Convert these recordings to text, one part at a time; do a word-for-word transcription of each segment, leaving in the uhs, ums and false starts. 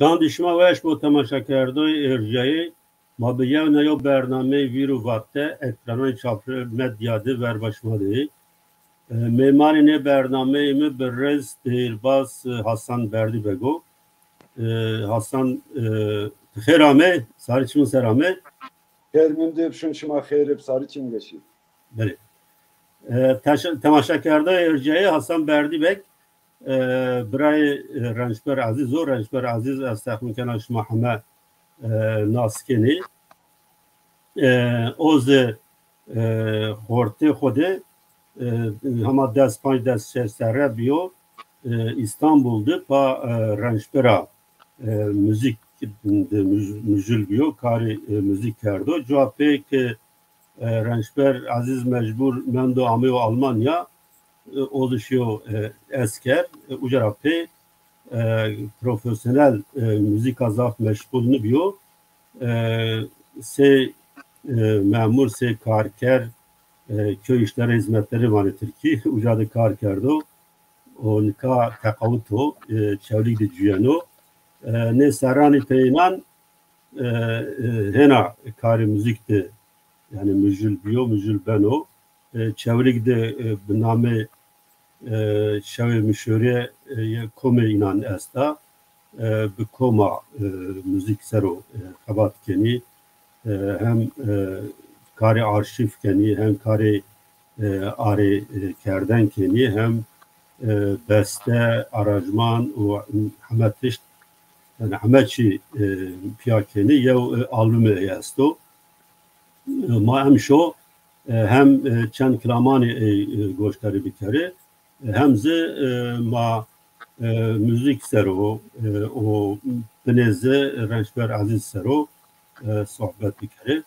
Çandî şima weş bo temaşakerdoyê êrceyê. Ma bi yew na yew bernameyê Vîr û Vat de ekrananê Çape Medya de verba şima de yê. E, mêmanê nê bernameyê mi birêz dêrbaz, e, Hasan Berdî Beg o. E, Hasan, e, ti xêr ame, sarê çimin ser ame. Xêr mîndê, bi şun şima xêr ib, sarê çim weşî. Belê. E, teş-, temaşakerdoyê êrceyê Hasan Berdî Beg, e, birayê, e, Rençber Ezîz o. Rençber Ezîz ez texmîn kena şima heme, e, nas kenê. E, o zî, e, xortê xo de, e, hema des panc des şeş serre bîyo, e, Îstanbul de pa, e, Rençbera, e, muzîk de muj-, mujul bîyo, karê, e, muzîk kerdo. Cuwa pê ke, e, Rençber Ezîz mecbur mendo ameyo Almanya, e, o zî şîyo, e, esker, e, uca ra pê, e, profesyonel, e, muzîka zaf meşgul nibîyo. E, sey, e, memur, sey karker, e, köy işleri hizmetleri vanê tirkî, uca de kar kerdo. O nika teqawit o, e, Çewlîg de cuyeno. E, nê serranî peyînan, e, e, hêna karê muzîk de, yanî mujul bîyo, mujul beno. E, Çewlîg de, e, bi namê, e, Şewê Mişorîye, e, yê komê înan esta. E, bi koma, e, muzîk ser o, e, xebat kenî. E, hem, e, karê arşîv kenî, hem karê, e, arê, e, kerden kenî, hem, e, beste, aranjman û heme tişt, yanî heme çî, e, pîya kenî. Yew, e, albumê ey esto. E, ma emşo, e, hem, e, çend kilamanê ey, e, goşdarî bikerê, e, hem zî, e, ma, e, muzîk ser o, e, û binê zî Rençber Ezîz ser o, e, sohbet bikerê.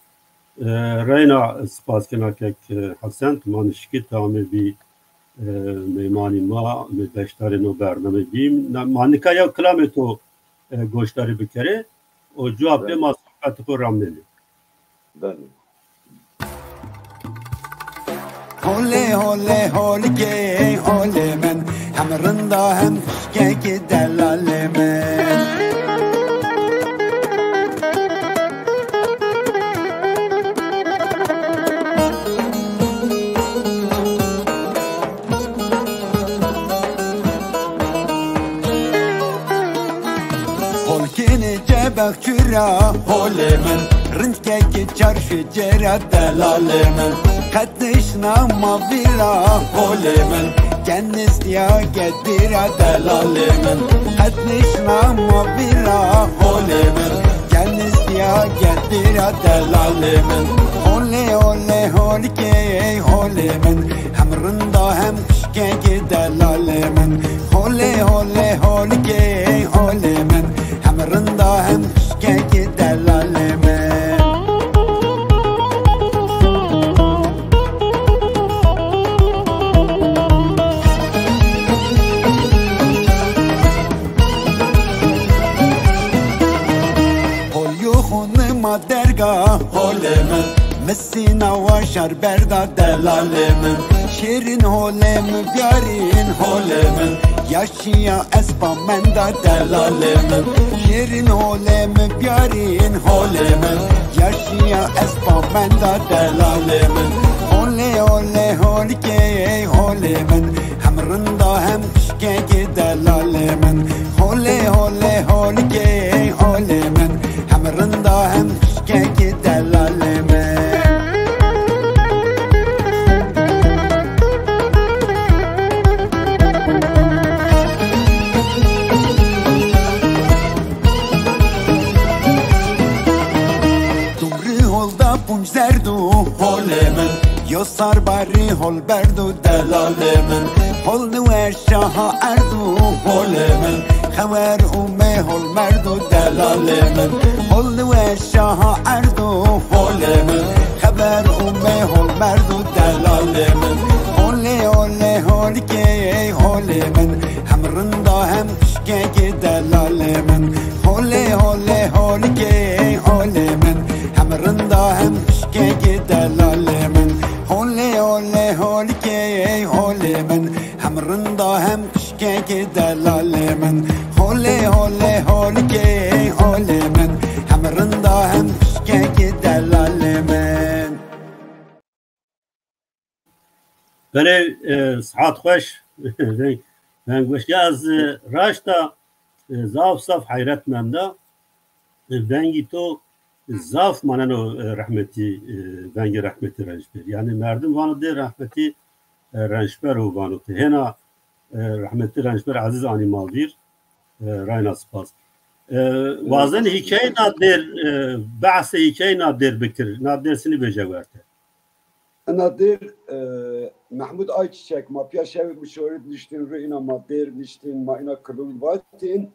E, reyna spas kena kek, e, Hesen, ti ma nişikî, ti amê bî, e, meymanî ma, mi beşdarê no bernameyî bî. Na, ma nika yew kilamê to, e, goşdarî bikerê. O cuwa pê ma sohbetê xo ramnenê. Belê. Holê, holê, holkê, holê min, hem rinda hem xişkekî delalê min. Holkênê cebex çura, holê min, rindkekî çarşî cêra delalê min. Qet nişna ma vîra, holê min, kenistîya gedîra delalê min. Qet nişna ma vîra, holê min, kenistîya gedîra delalê min. Holê, holê, holkê, holê min, hem rinda hem xişkekî delalê min. Holê, holê, holkê, holê min, hem rinda hem xişkekî delalê min. Hol yo xo nima derga, holê min, misîna waşar berda delalê min. Şêrîn holê mi biyarîn, holê min, ya şîya espa menda delalê min. Şêrîn holê mi biyarîn, holê min, ya şîya espa menda delalê min. Holê, holê, holkê, holê min, hem rinda hem xişkekî delalê min. Holê, holê, holkê, holê min, hem rinda hem xişkekî delalê min. Dumrî hol da punc zerdu, holê min, yo sar barî hol berdu delalê min. Hol niwe şaha erdu, holê min, xewer ûmê hol merdu delalê min. Hol niwe şaha erdu, holê min, xewer ûmê hol merdu delalê min. Holê, holê, holkê, holê min, hem rinda hem xişkekî delalê min. Holê, holê, holkê, holê min, hem rinda hem xişkekî delalê min. Holê, holê, holkê, holê min, hem rinda hem xişkekî delalê min. Holê, Holê, holê, holkê, holê min, hem rinda hem xişkekî delalê min. Belê, e, sihat xweş. Veng, veng weş. Ya ez, e, raşta, e, zaf, zaf heyret menda. E, vengî to zaf maneno, e, rehmetî, e, vengê rehmetî Rençber. Yanî merdim vano dê rehmetî, e, Rençber o vano ti. Hêna, e, rehmetî Rençber Ezîz anî ma vîr, e, rayna spas. E, wazen hîkayê na dêr, e, behsê hîkayê na dêr bikir. Na dêr sinî vêje werte. Ina dêr, e, Mehmud Ayçiçek, ma pîya şewê mişorî niştîn ru ina ma dêr niştîn, ma ina kilûn vatîn.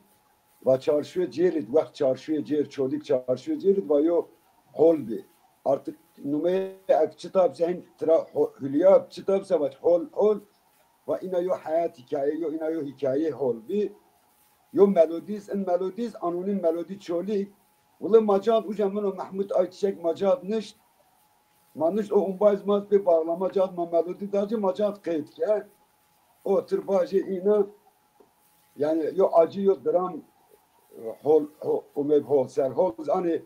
Va çarşuyê cêrî d, wext çarşuyê cêr, Çolîg çarşuyê cêrî d, va yo hol bî. Artık numeyê ek çita bise, hîn tira ho-, Hülya çita bise, va hol, hol. Va ina yo heyat hîkaye, yo ina yo hîkaye hol bî. Yo melodî z, in melodî z, anonîm melodî Çolîg. Wile ma cad uca min û Mehmud Ayçiçek ma cad nişt. Ma nişt o umbayz ma pê bağlama cad ma melodî da ci ma cad qeyd ke. O tir bajê îna, yani yo acî yo dram, hol, ho-, umey hol ser hol, hani,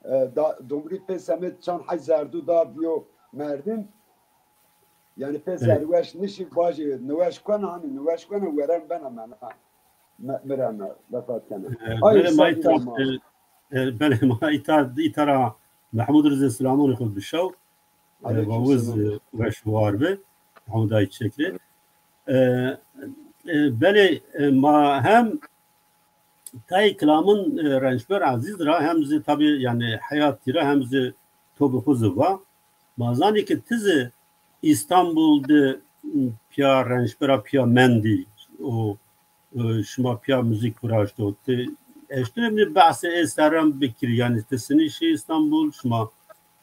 e, da, dumrî pê semed çan hay zerdu da biyo merdim. Yani pê zerweş nişî bajê niweş kena, hani niweş kena weren bena mena. Me-, mirena, vefat kena. E, ay, belê ma îta, e, e, belê ma îta, îta ra Mehmud Rizê silamonê xo bişew. E, wa wiz, e, weş war bi. Mehmud Ayçiçek rê. E, e, belê, e, ma hem tayê kilamın, e, Rençber Ezîz ra hem zî tabî, yani, heyatî ra hem zî to bi xwu zî va. Ma zanî ki ti zî Îstanbul de, m, pîya Rençbera pîya mendî û, e, şima pîya muzîk viraşto. Ti eştine mi behsê ê serran bikirî, yani, ti sinî şî Îstanbul, şima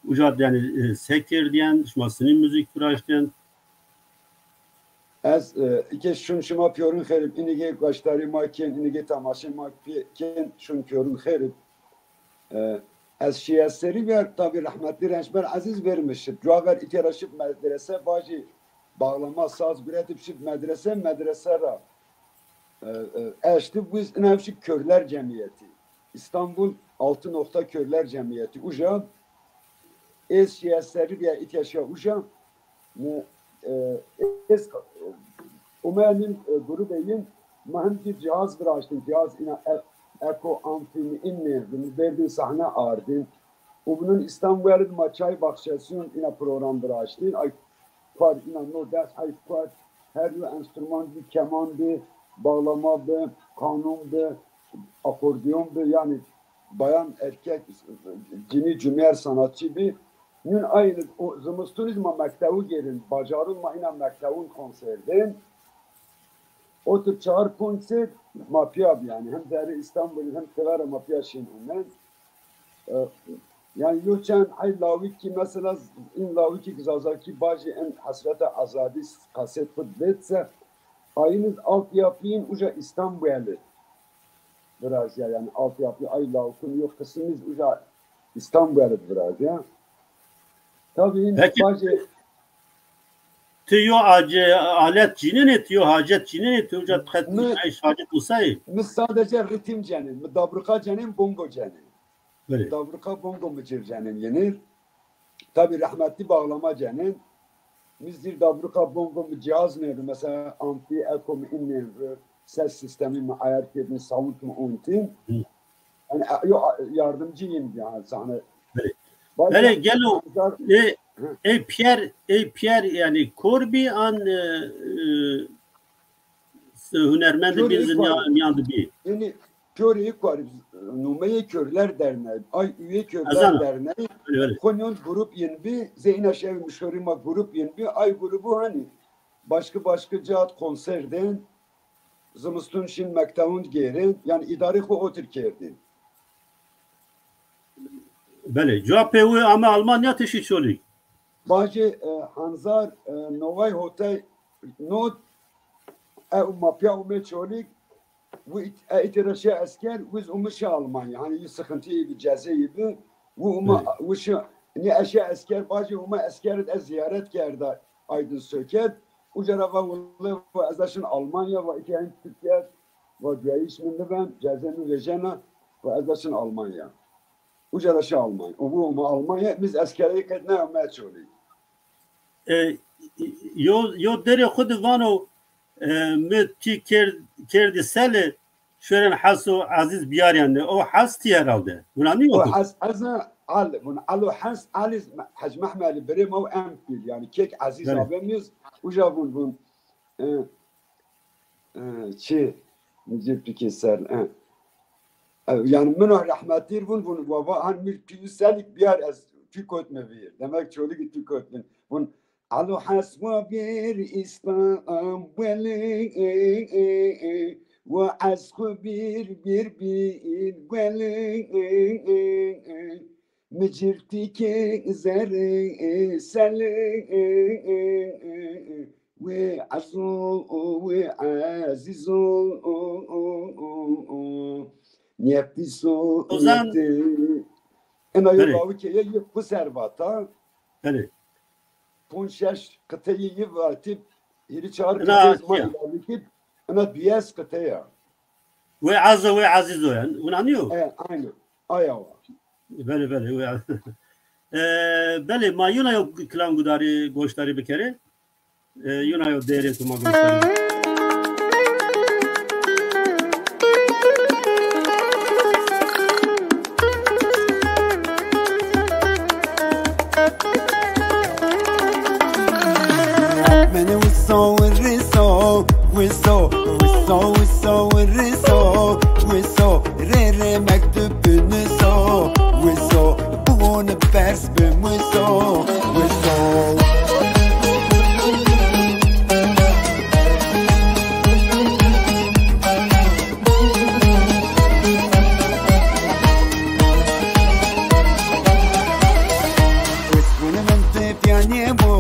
uca de, yani, e, se kerdîyen, şima sinî muzîk viraştîyen? Ez, e, îke şun şima pîyorun xêr ib, inîgê goşdarî ma kên, inîgê temaşê ma pê-, kên, şun pîyorun xêr ib. E, ez şîyeserî ver, tabî rehmetlî Rençber Ezîz vermiş ib. Cuwa ver îtya ra şib medrese, bajî bağlama saz guretib şib medrese, medrese ra, e, e, eştib wiz ina şib Körler Cemiyeti. İstanbul Altı Nokta Körler Cemiyeti. Uca ez şîyeserî ver îtya şa uca. Mi, e, ez, umeya nîn, e, grubê yin, ma him zî cihaz viraştin, cihaz ina e-, eko, amfî, mi in nêvin, verdin sahne ardin. Û bunun İstanbul ma çay bahçesiyun ina program viraştin. Ay par ina no des ay par her yo enstrüman bi, keman bi, bağlama bi, kanun bi, akordeon bi, yani bayan, erkek, cinî, cumyer sanatçı bi. Nûn aynî o zimistûn iz ma mektewu gêrin, bacarûn ma îna mektewûn konser dên. O tür çar ponc sed ma pîya bi, yani hem zerrê Îstanbul hem Tirkîya ra ma pîya şîn ûmen. E, yani yo çend ay lawikî mesela, in lawikî Zazakî bajî en Hasreta Azadî kaset xwu vet se, ayîn iz altyapî yin uca Îstanbul virazya, yani altyapî ay lawikun yo kısım iz uca İstanbul virazya. Tabii in bajê ti yo ace-, alet cinenê, ti yo hacet cinenê, ti uca qet mi, hacet usayê? Mi sadece ritim cenên, mi dabruka cenên, bongo cenên. Belê. Dabruka bongo mi cir cenên yenir. Tabii rahmetli bağlama cenên. Mi zîr dabruka bongo mi cihaz nêbi. Mesela amfi, eko mi in nêbi. Ses sistemi mi ayar kerdin, sound mi ontîn. Hı. Yani, e, yo, a-, yardımcı yin yani sahne. Belê. Belê, gelo, e, e, Pierre, e, Pierre, yani, kor bî an, e, e, hunermendî bîn zî nîyan, nîyan di bî. Yani, Körê Kor, numeyê Körler Derneği, ay üye Körler Derneği, belê, belê. Xo nîyon grup yin bî, zeyna şev mişorî ma grup yin bî, ay grubu hani başka başka caat konser den, zimistun şin mektewun gêrin, yani îdarê xo otir kerdin. Belê, cuwa pê wi ame Almanya ti şî Çolîg? Bajê, e, Hanzar, e, Noway Hotay Not, e, ma pîya ume Çolîg, wi it-, e, îtira şe esker, wiz ume şe Almanya. Hani yi sıkıntı yi bi, ceze yi bi, wi ume, wi şe, ni eşe esker, bajê ume esker, ez ziyaret kerda Aydın Söket. Uca ra va wile va ez şin Almanya, va îtya hin Türkiye, Va cuyayîş mi niben, cezê mi vejena, va ez de şin Almanya. Uca de şi Almanya. U bu ma Almanya, mi zî eskerî kerd, nêame Çolîg. E, yo, yo derê xwu de vano, e, mi tî kerd-, kerdî selî, şuêren Hes û Ezîz biyarîyane. O Hes tî herhalde. Wina nîyo? O Hes, ez na Al, vun Alo Hes, Alî, Hec Mehmedî birê ma û em pîl. Yanî kek Ezîz Belê. Abê mi zî, uca vun, vun, e, e, çi, mi cê pikê ser, e. E, yanî min o rehmetî vun, vun, baba, han mi pîl selîk biyar ez tî kotme vîr. Demek Çolîg tî kotme. Vun, Alo Hes wa bir İstanbul'e, wa ez xwu bir bir bin guelê. Mi cirtî ke zerê selê, wê ezo, wê ezîzo, nefîso, Ozan. Nefî. Ena yo Belê. Lawikê ye, ye xwu ser vata. Belê. Ponc şeş qiteyî yi vatî, hîrî çar qiteyî ma îlavî kî, ina duyes qite ya. Wê ezo, wê ezîzo yan. Wina nîyo? E, aynen. Aya wa. Belê, belê, wê ez-, e, belê, ma yona yo kilam gudarî, goşdarî bikerê. E, yona yo derê tu ma goşdarî. Mene wiso, wirriso, wiso, wiso, wiso, wirriso, wiso, rê rê mektub biniso, wiso, bûn pers bimuso, wiso. Wiswin min ti piyanê bo,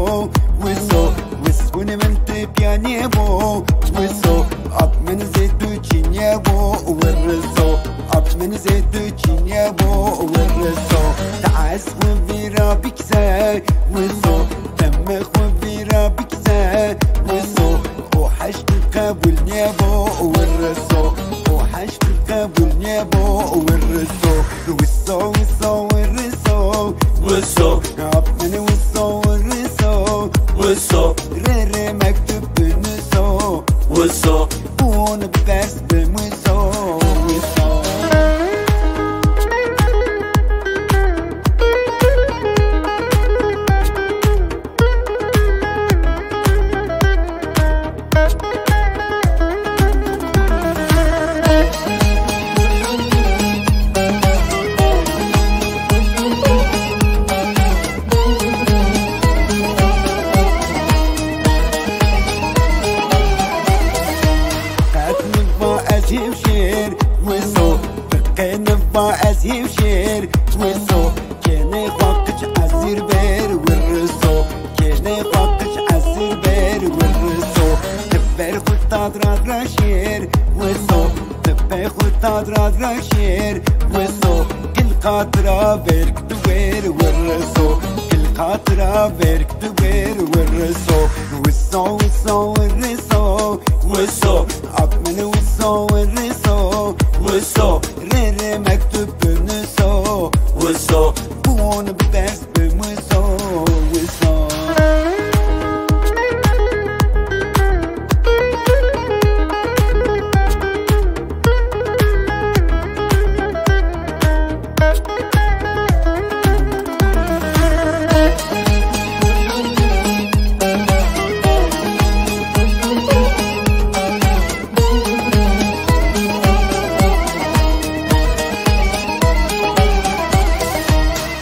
wiso, wiswin min ti piyanê bo, wiso, ap min zê tu çînê bo, wirriso, ap min zê tu çînê bo, wirriso, ta ez xwu vîra bikse, wiso, deme xwu vîra bikse, wiso, o heşt qebul nêbo, wirriso, o heşt qebul nêbo, wirriso. Wiso, wiso, wirriso. Wiso. Ap min wiso, wirriso. Wiso. Rê rê mektub biniso. Wiso. Bûn pers bimuso. Wiso. Qet niva ez hîvşêr, wiso. Qet niva ez hîvşêr, wiso. Kênê xwu qic ezîr ber, wirriso. Kênê xwu qic ezîr ber, wirriso. Ti ber xwu tad ra ra şêr, wiso. Ti ber xwu tad ra ra şêr, wiso. Kil qat ra verk tu wer, wirriso. Kil qat ra verk tu wer, wirriso. Wiso, wiso, wirriso. Wiso. Ap min wiso, wirriso. Wiso. Rê rê mektub biniso. Wiso. Bûn pers bimuso. Wiso.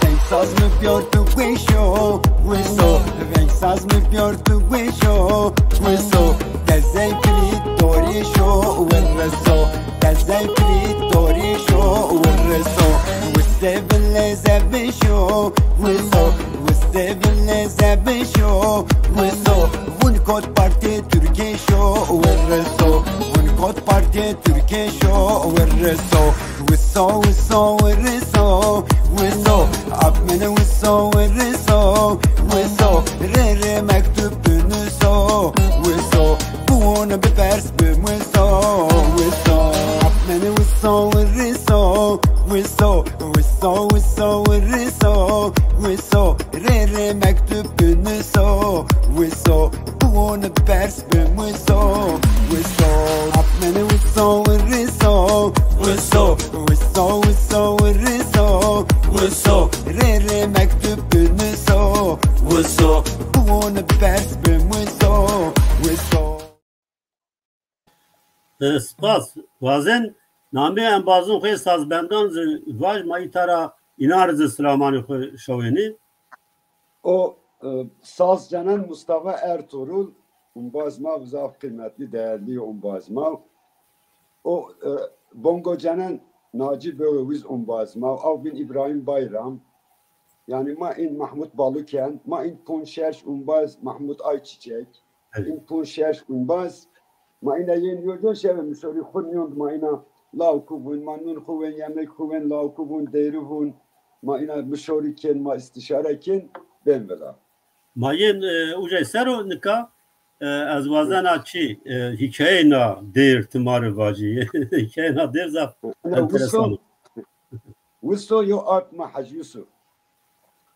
Veng saz mi biyor tu weşo, wiso. Veng saz mi biyor tu weşo, wiso. Dezey kilît dorî şo, wirriso. Dezey kilît dorî şo, wirriso. Wiste vile zebişo, wiso. Wiste vile zebişo, wiso. Vun kot partî Türkî şo, wirriso. Vun kot partî Türkî şo, wirriso. Wiso, wiso, wirriso, wiso. Ap min wiso, wirriso, wiso. Rê rê mektub biniso, wiso. Bûn bipers bimuso, wiso. Rê rê mektub binuso, wiso, bûn pers bim wiso, wiso, apmeni wiso, wiriso, wiso, wiso, wiso, wiriso, wiso, rê rê mektub binuso, wiso, bûn pers bim wiso, wiso. E, spas. Wazen namê embazon xo yê sazbendan zî vaj, ma îta ra înan rê zî silamanê xo şawenî. O, e, saz cenen Mustafa Ertuğrul, umbaz ma zaf qîmetli, değerli umbaz ma. O, e, bongo cenen Naci Bey, o wiz umbaz ma. Aw bin İbrahim Bayram. Yanî ma în Mahmut Balıken, ma în pûnc şeş umbaz Mahmut Ayçiçek, Evet. în pûnc şeş umbaz, ma îna yên yo ca şeve mişorî xwu nîyond, ma îna lawku vûn, ma nûn xwu wen, yemek xwu wen, lawku vûn, deyri vûn, ma îna mişorî kên, ma îstîşare kên, bên vila. Ma yên, e, ucay ser o nika, e, ez wazena çi, e, hîkayeyê na dêr ti ma rê vajî. Hîkayeyê na dêr zaf Ina enteresan o. Wiso, wiso yo ard ma Hec Yusuf.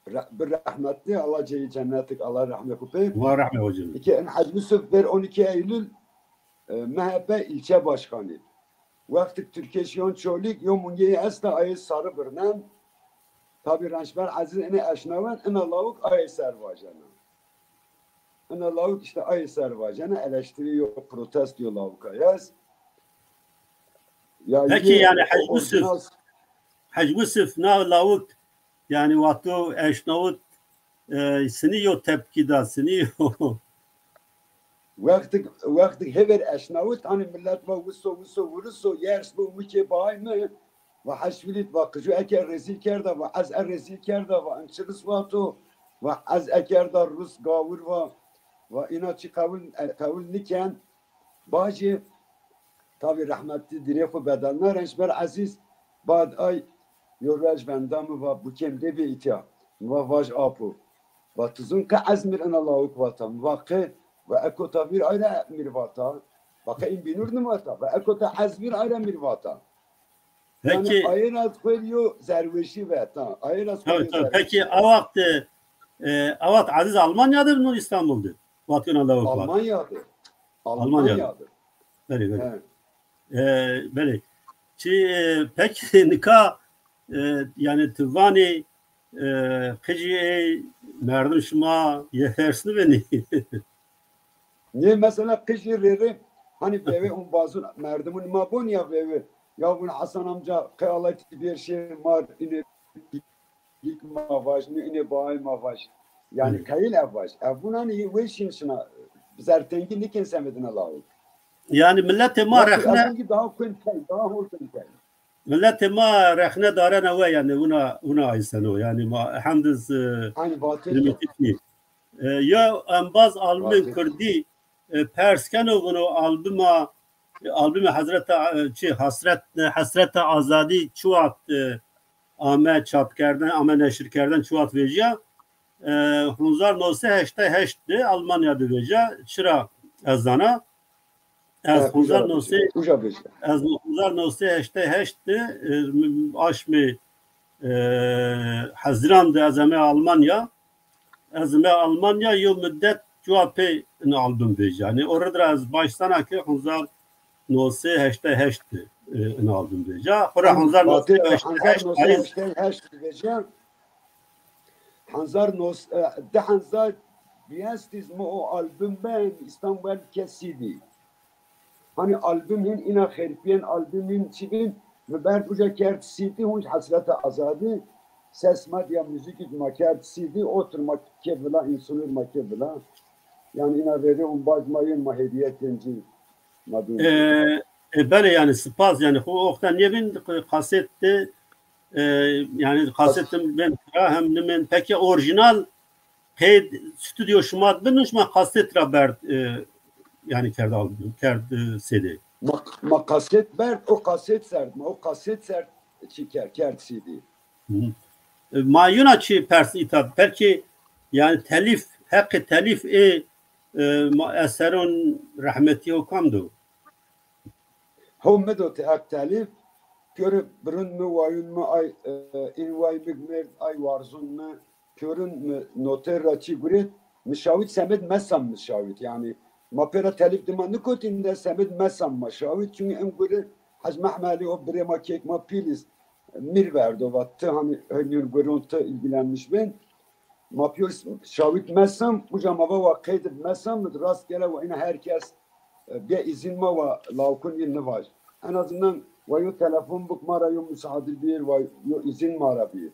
Re-, bi rehmetli, Allah ceyî cennetik, Allah rehmê xwu pê. Wa rehmê xwu cênî. Îke în Hec Yusuf ver on iki Eylül, e, M H P ilçe başkanı. Wextik Türkiye şiyon Çolîg, yo mungeyî esta ayê sarı birnen. Tabi Rençber Eziz ini eşnawen, ina lawik ayê ser vajena. Ina lawik işte ayê ser vajena, eleştiri yo, protesto yo lawika yaz. Ya Peki yine yani o Hec Yusuf, orijinal Hec Yusuf na lawik yani wexto eşnawit, e, sinî yo tepkî da, sinî yo. Wextik, wextik hêver eşnawit, hani millet va wiso, wiso, wiriso, yers bu, mukê bahay mi, va heşvilît, va qijo eke rezîl kerda, va ez e rezîl kerda, va in çi riswato, va ez ekerda rus gawir va, va îna çi qewil, e, qewil niken. Bacê, tabi rehmetli dirê xwu bedelna, Rençber Eziz, bad ay yo ruej venda mi va, bukêm de bê îtya. Mi va vaj apo. Va ti zun qe ez mir ina lawik vata. Mi va qe, va eko ta vir ayra mir vata. Va qe în bînur nimata. Va eko ta ez vir ayra mir vata. Yanî Peki, ayê ra xwêr yo zerweşî vet ha. Ayê ra xwêr tabii, yo tabii. Zerweşî Peki, vet. A wext, e, e, a wext Aziz Almanya de mi, no İstanbul de? Wexto na lawik vat. Almanya de. Almanya de. Almanya de. Belê, belê. He. E, belê. Çi, e, peki nika, e, yani ti vanê, e, qicî ê merdim şima yê hers nîbenî? Nê mesela qijî rê rê, hani veve umbazun merdimun ma bon ya veve. Ya vun Hasan amca qe Allah ti bir şey mar ine dik ma vaj, nê ine bahay ma vaj. Yani Hı. Kayil ev vaj. Ev vun hani weşin şina zertengî nikin semedine lawik. Yani milletê ma Wextî rexne evun ki daha kuen kay, daha hol kuen kay. Milletê ma rexne darena we, yani wina, wina ayseno. Yani ma hemdiz, e, Aynı vatê. Limîtî nî. E, ya embaz albumên Vatê. Kurdî, e, pers keno, vino albuma, e, albumê Hezreta, e, çi, Hasret, e, Hesreta Azadî çi wext, e, ame çapkerden, ame neşirkerden, çi wext vejîya? E, hezar newsey heştay heşt de Almanya de vejîya. Çira ez zana? Ez He, uca hezar newsey, uca bêje. Ez hezar newsey heştay heşt de, e, aşmê, e, Hezîran de ez ame Almanya. Ez ame Almanya yo mudet cuwa pê in album vejîya. Yanî o rid ra ez başsana ke hezar newsey heştay heşt de, e, in album vejîya. Xora Em, hezar newsey heştay heşt hezar newsey heştay heşt vejîya. Hezar nos, e, di hezar bîyestîz mi o album ben İstanbul kesîdî. Hani album hin ina xerpîyen, album hin çi bin, mi berd uca kerd C D, hunc Hesreta Azadî, ses ma diya muzîkî ma kerd C D, otur ma kê vila, însanur ma kê vila. Yani ina rê rê umbaz ma yun ma hediye kencî ma dûn. E, e, belê yani spas yani xo oxta nêbin kaset de, e, yani kasetim ben kira hem nimen. Peki orijinal qeyd stüdyo şima bin şima kaset ra berd, e, yani kerd album, kerd, e, C D. Ma, ma kaset berd, o kaset serd, ma o kaset serd çi kerd, kerd C D. Hı hı. E, ma yuna çi pers îta, belkî yani telîf, heqê telîf ê, e, ma eseron rehmetî o kam do? Ho mi do ti heq telîf, pîyorê birun mi, wayun mi, ay, e, în way mi merd, ay warzun mi, pîyorun mi noter ra çî gurê, mi şawit semed mesam mi şawit. Yanî ma pêra telîf dima nikotîn de semed mesam ma şawit. Çünkü en gurê Hec Mehmelî o birê ma kêk ma pîlîz mîr verdo va ti hani hönür gurun ti ilgilenmiş ben. Ma pîyor şawit mesam, uca ma va wa qeydib mesam, mi rastgele wa ina herkes e, bê îzin ma wa lawkun yê nivaj. En azından wa yo telefon bik ma ra yo musadir bir, wa yo îzin ma ra bir.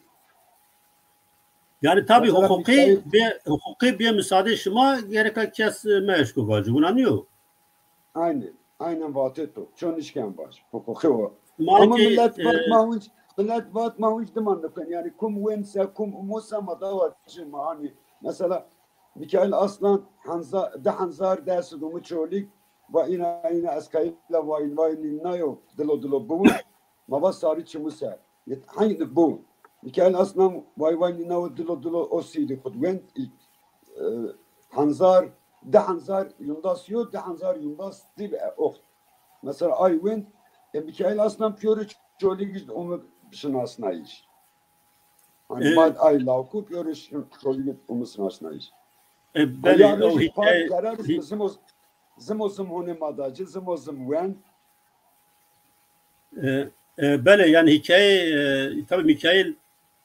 Yani tabii hukuki bir, hukuki bir müsaade şima gereka kes e, meşku vacı. Buna niyo? Aynen. Aynen vatê to. Çon işken baş. Hukuki o. Ama millet e, vat ma hunc, millet vat ma hunc diman dikin. Yani kum wense, kum umusa ma dawa çi ma hani. Mesela Mikail Aslan hanza, di hanzar dest dumu Çolîg va ina ina ez qayîl a vay vay nînayo dilo dilo biwin. Ma va sarî çimu ser. Yet hangi biwin. Mikail Aslan vay vay nînayo dilo dilo o sîdî xud wend. E, hanzar, di hanzar yundas yo, di hanzar yundas dil e oxt. Mesela ay wend. E, Mikail Aslan piyori Çolîg işte onu şinasnayış. Hani e, ma ay lawku piyori Çolîg onu şinasnayış. E, belê, o hikaye, karar hi- zimo, zimo zim hone ma da ci, zimo zim wen. E, e, belê, yani hikaye, e, tabii Mikail,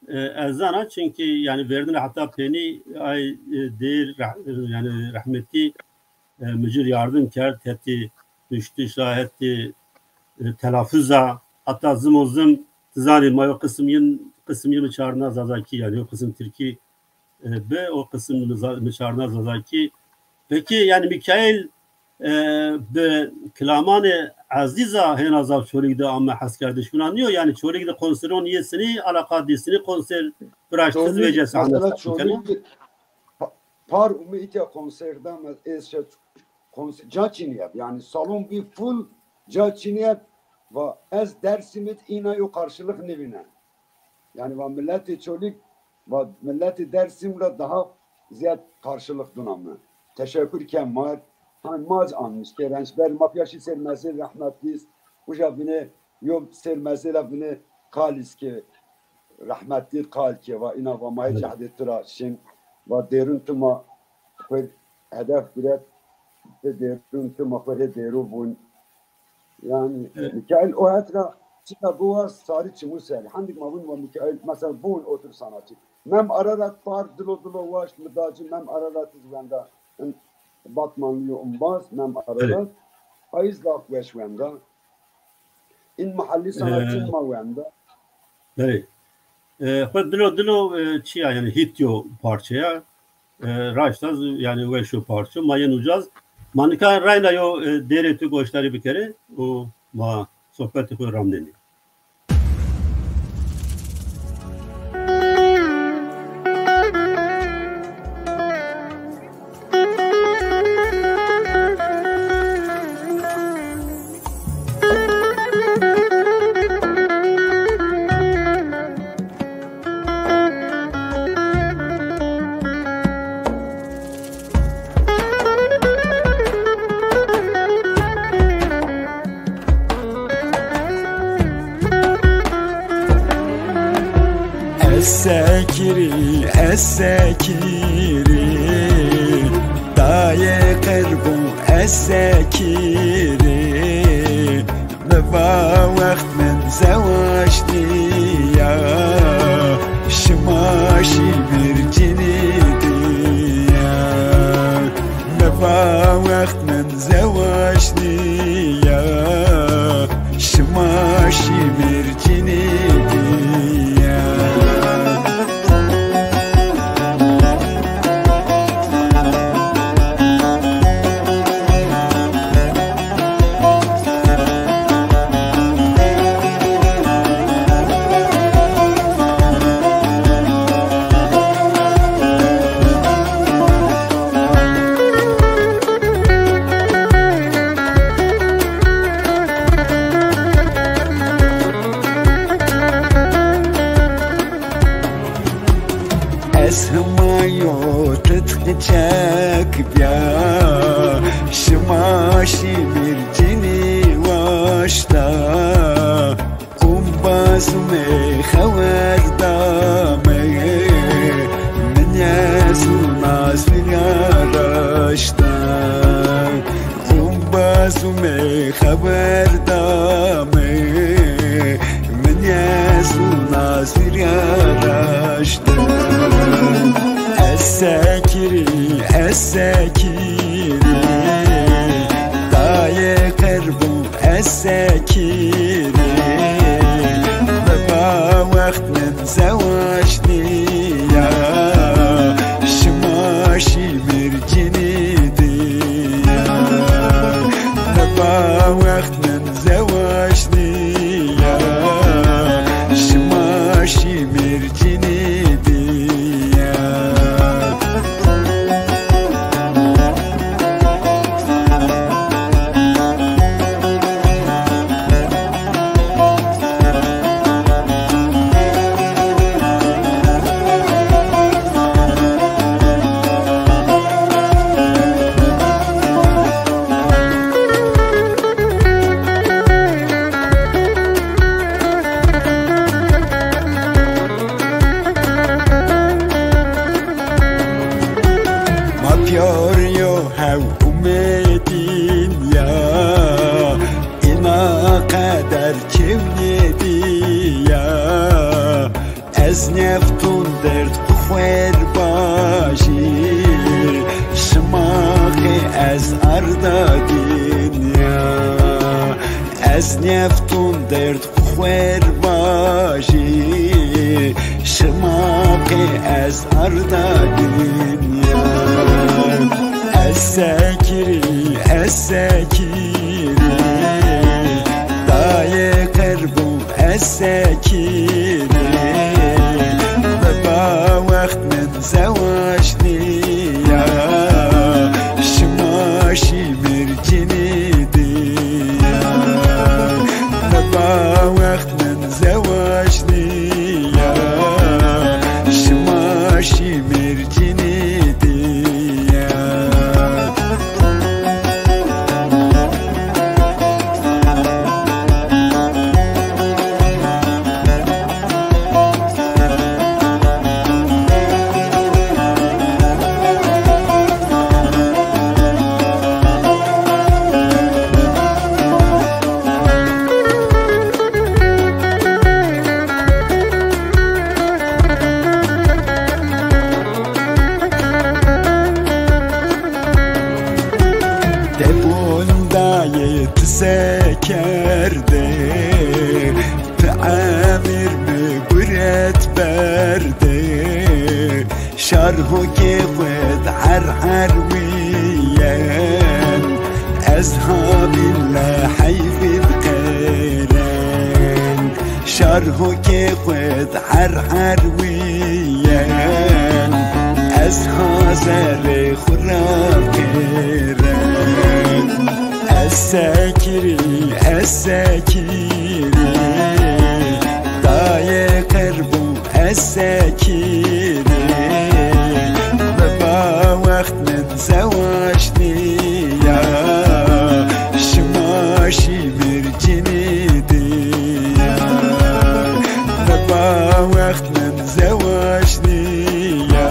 e, ez zana, çünkü yani verdin hatta peni ay, e, değer rah- yani rahmetli, e, mücür yardım kerd, hetî düştü şaheti, e, telaffuza, hatta zimo zim, ti zanî ma yo kısım yin, kısım yin çarna Zazaki, yani yo kısım Tirki, e, bi, o kısım mi za- mi çarna Zazaki. Peki yani Mikail, e, bi kilamanê Ezîza hêna zaf Çolîg de ame heskerdiş. Buna niyo yani Çolîg de konseron yê sinî, alaqa dî sinî konser biraştiz vece sahne mesela Çolîg pa- par umi itya konserda me ez şey konser, ca çiniyeb. Yani salon bir full ca çiniyeb. Va ez Dersim'it ina yo karşılık nivine. Yani va milletê Çolîg, va milletê Dersim ra daha ziyad karşılık duna mi. Teşekkür ken mar. Han mac anmış ke rençber ma piyaşî ser mezil rahmetliz. Uca vine yo ser mezila vine qaliz ke rahmetli qal ke va ina va mayê cehdê tu ra şin va dêrun tu ma xwe hedef guret, ti dêrun tu ma xwe rê dêru vun. Yani Mikail o het ra çita biwa sarî çimû ser. Hendik ma vun va Mikail, mesela bun otur sanatçı. Mem Ararat par dilo dilo waşt mi da ci Mem Ararat iz wenda. In Batmanlı yo umbaz Mem Ararat. Ay iz laf weş wenda. In mahalli sanatçı ma wenda. Belê. E, xwe dilo dilo, e, çi ya, yani hit yo parçe ya. E, raşta z-, yani weş yo parçe. Ma yen ucaz. Ma nika rayna yo, e, dêrê tu goşdarî bikerê û ma sohbetê xwe ramnenê. Ez sekirî, ez sekirî, dayê qerbû ez sekirî. Mi va wext min zewac dîya, şima şîmir cinî dîya. Mi va wext min zewac nîya, şima şîmir cinî dîya. Ez hima yo titqicek bîya, şima şîmir cinî waşta. Umbaz mi xewer da mi, Ez û Nazîra raşta, umbaz û me xeber dame, min ez û Nazîra raşta. Ez sekirî, ez sekirî, dayê qerbû ez sekirî. Biba wext min zewac nîya, şima şî mircinî diya. Biba wext min zewac nîya, şima şî mircinî diya. Ma pîyar yo hew umedîn ya, îna qeder çewnedî ya. Ez nefton derd xwer bajî, şima qê ez arda dinya. Ez nefton derd xwer bajî, şima qê ez arda dinya. Ez sekirî, ez sekirî, dayê qerbû ez sekirî. Biba wext min zewac nîya, şima şî mircinî diya. Biba wext min zewac nîya, şima şî mircinî diya. Debon dayê ti se kerde, ti emir mi guret berde. Şarhokê xwu d her her wiyen, ez ha bîle heyvî d qeren. Şarhokê xwu d her her wiyen, ez ha zerê xwu ra qeren. Ez sekirî, ez sekirî, dayê qerbû ez sekirî. Biba wext min zewac nîya, şima şî mircinî diya. Biba wext min zewac nîya,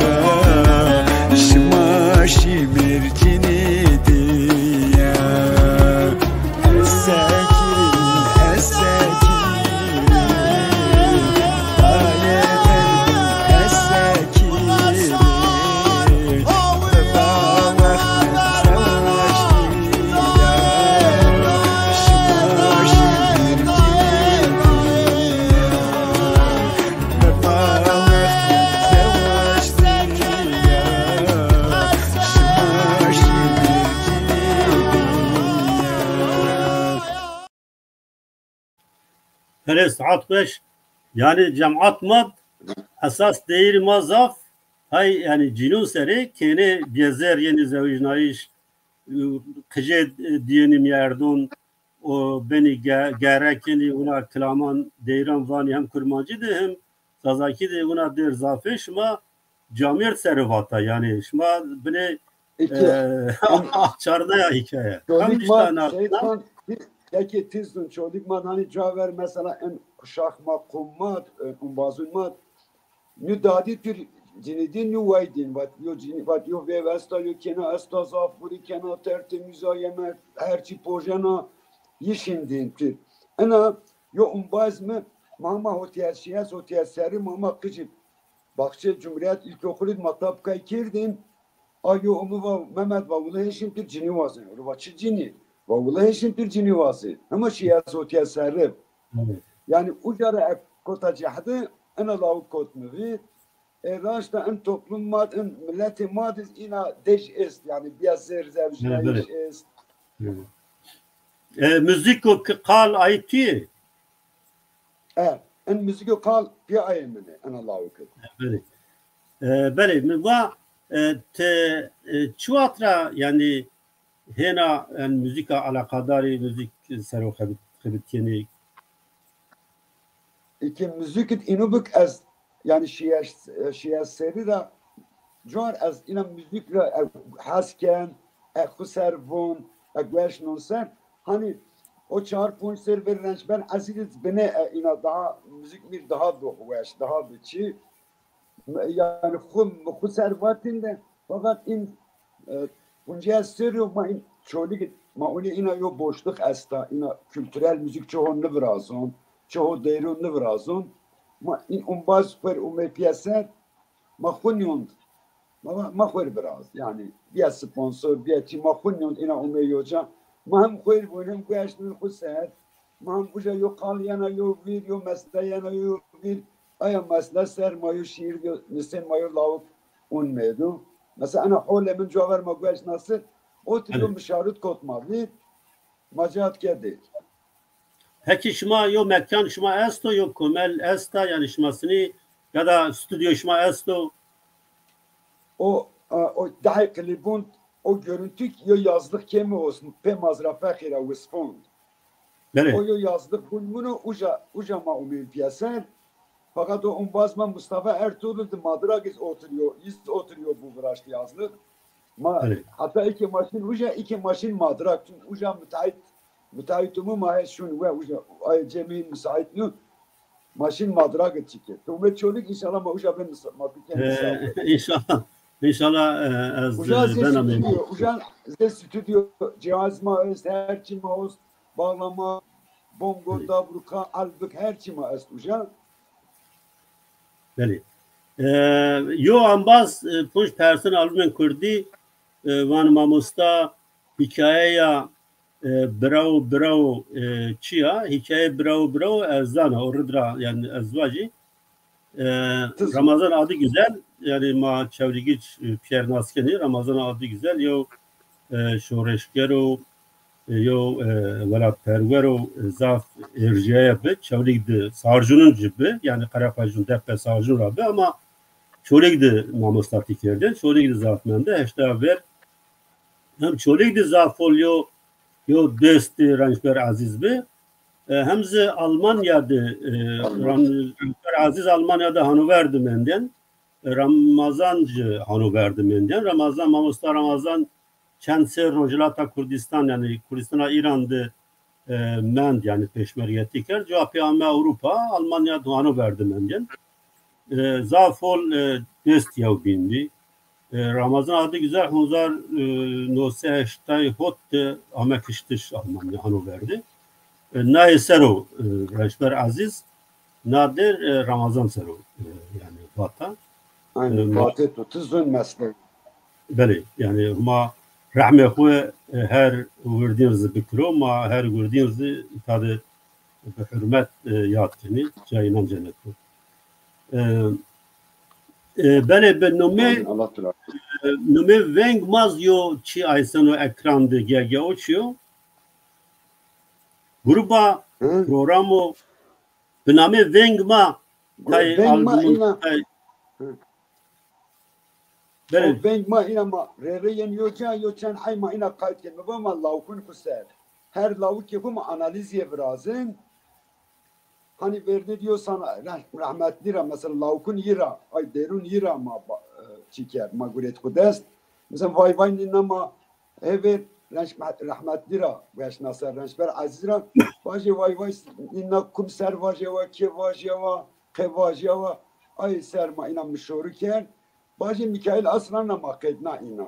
şima şî mircinî diya. Ez sekirî, ez sekirî, dayê qerbû ez sekirî. Biba wext min zewac nîya, şima şî mircinî diya. Belê, saet xweş. Yanî cemat ma d esas deyîrê ma zaf hay, yanî cînûn serê kênê bêzer yenî zewicnayîş, qijê dîyenî mîyerdûn, o benî ge-, gerek yenî wina kilaman deyran vanî hem kurmancî de hem zazakî de wina dêr zaf ê. Şima camêrd ser vata, yanî şima binê, Eke, e, em, çardeya hîkaye. Çolik ma, Seyîd Xan, ti-, yekê tîz dun, Çolik ma hanî ca ver mesela en kuşax ma, qom ma, e, umbazun ma, nû dadî tir cinî dîn, yo way dîn. Vat yo cinî, vat yo vêv esta, yo kena esta, zaf xurî kena, tertemîz a, yeme her çî pojena, yi şin dîn pîr. Ena yo umbaz mi, ma hema hotîyes şîyes, hotîyes serrî, ma hema qicî baxçê Cumhuriyet İlkokulu ma tabkay kerdîn. A yo umi va, Mehmet va, wila hêşin pîr cinî wazên. Ro va çi cinî? Va wila hêşin pîr cinî wazên. Hema şîyes hotîyes serrî. Yanî uca ra ek kota cehdi, ena lawik kot mi vîr. E, raşta in toplum ma d, in miletê ma d iz îna dej est, yanî bîya zêr zewjnayîş est. E, muzîko ki qal ay tu yê? E, in muzîko qal pîya ayê min ê, ena lawik id. Belê. E, belê, mi va, e, ti, e, çi wext ra, yanî, hêna, yanî, muzîka eleqedarî, muzîk ser o xebit-, xebitîyenî? Eke muzîk id îno bik ez, yanî şîyes, şîyes serrî ra car ez îna muzîk ra, e, hes ken, e, xwu ser von, e, gueş non ser. Hanî o çar ponc ser ver Rençber Ezîz id binê, e, îna daha muzîk mi rê daha bi weş, daha bi çî. Yanî xwu, xwu ser vatên de, fakat în, e, puncîya serrî yo ma în Çolîg, ma unê îna yo boşluk esta, îna kulturel muzîk çi ho nivirazon, çi ho deyron nivirazon. Ma în umbaz xwu rê umê pîyeser, ma xwu nîyond. Ma, ma xwu rê viraz. Yanî bîya sponsor, bîya çî, ma xwu nîyond îna umê yo ca. Ma hem xwu rê vûn, hem gueş non xwu ser. Ma hem uca yo qal yena yo vîr, yo mesle yena yo vîr. Aya mesle ser ma yo şîîr yo, nisên ma yo lawik un meydo. Mesela ena holê min cuwa ver ma gueş nasit, otir yo mişarut kot ma vîr, ma ca id kerdê. Peki şima yo mekan şima esto, yo komel esta, yanî şima sinî ya da stüdyo şima esto? O, e, o dehê klîbûn, o görüntü yo yazlık kemi olsun, pê mazra fexîra wisfond. Belê. O yo yazlık bun muno, uca, uca ma umên pîyeser. Fakat o umbaz ma Mustafa Ertuğrul di madrak iz oturuyor, iz oturuyor bu viraşt yazlık. Ma, belê, hatta iki maşin uca, iki maşin madrak. Çünkü uca müteahhit, müteahhit umu ma şun ve uca, ay cemî müsait nu. Maşin madrak çike. Tumet Çolîg, înşallah ma uca ben ma biken. Înşallah. Înşallah, e, ez, uca, e, zê ben stüdyo, uca zê stüdyo cihaz ma est, her çî ma est, bağlama, bongo, dabruka, albik, her çî ma est uca. Belê. E, yo ambaz, e, punc persen albumên kurdî, e, van mamosta, hîkayeya, e, Bravo Bravo, e, çi ya? Hîkaye Bravo Bravo ez zana, o rid ra, yanî ez vajî. E, Ramazan Adıgüzel, yanî ma Çewlîgij, e, pîyer nas kenî, Ramazan Adıgüzel yew, e, şoreşger o, e, yew, e, welatperwer o, e, zaf erjîyaye bi, Çewlîg di sarcûnun ci bi, yanî Qereqojûn, Depe, sarcûn ra bi, ama Çolîg di mamostatî kerdên, Çolîg di zaf mende, heşta ver hem Çolîg di zaf hol yo, yo destê Rençber Ezîz bi. E, hem zî Almanya di, e, Ram-, Rençber Ezîz Almanya di Hanover di mendên. E, Ramazan ci Hanover di mendên. Ramazan, mamosta Ramazan çend ser Rojhilata Kurdistan, yanî Kurdistana Îran di e, mend, yanî pêşmergetî kerd. Cuwa pê ame Ewropa, Almanya di Hanover di mendên. E, zaf hol, e, dest yew bîn bî. E, Ramazan Adıgüzel hezar, e, no sey heştay hot de ame kiştiş Almanya, Hanover di. E, nayê ser o, e, Rençber Ezîz, nadir, e, Ramazan ser o, e, yanî vata. Aynen, e, ma- vatê to, ti zûn mesle. Belê, yanî ma rehmê xwu, e, her wirdîn zî bikiro, ma her wirdîn zî îta de bi hurmet, e, yad kenî, cayê nan cennet bo. E, e, belê, bi nomê, Amin, Allah tu razı olsun, e, nomê veng ma zî yo çî ayseno ekran de, ge-, ge-, o çi yo? Gruba, hı, programo, bi namê veng ma, tay veng ma albumûn, îna, tay. Hı. Belê. O veng ma îna ma rê rê yên yo ca, yo çend ay ma îna qayt kên. Mi va ma lawikûn xwu ser. Her lawikê xwu ma analîzîye virazên. Hanî vernê di yo sana reh-, rehmetlî ra, mesela lawikûn yi ra, ay derûn yi ra ma ba-, e, çî kerd, ma guret xwu dest. Mesela vay vay nîna ma hêvêr Renç-, rehmetlî ra, weşna ser Rençber Ezîz ra. Vajê vay vay nîna kum ser vajê wa, kê vajîya wa, qe vajîya wa. Ay ser ma îna mişoru kerd. Bajê Mikaîl Aslan ra ma qedna îna.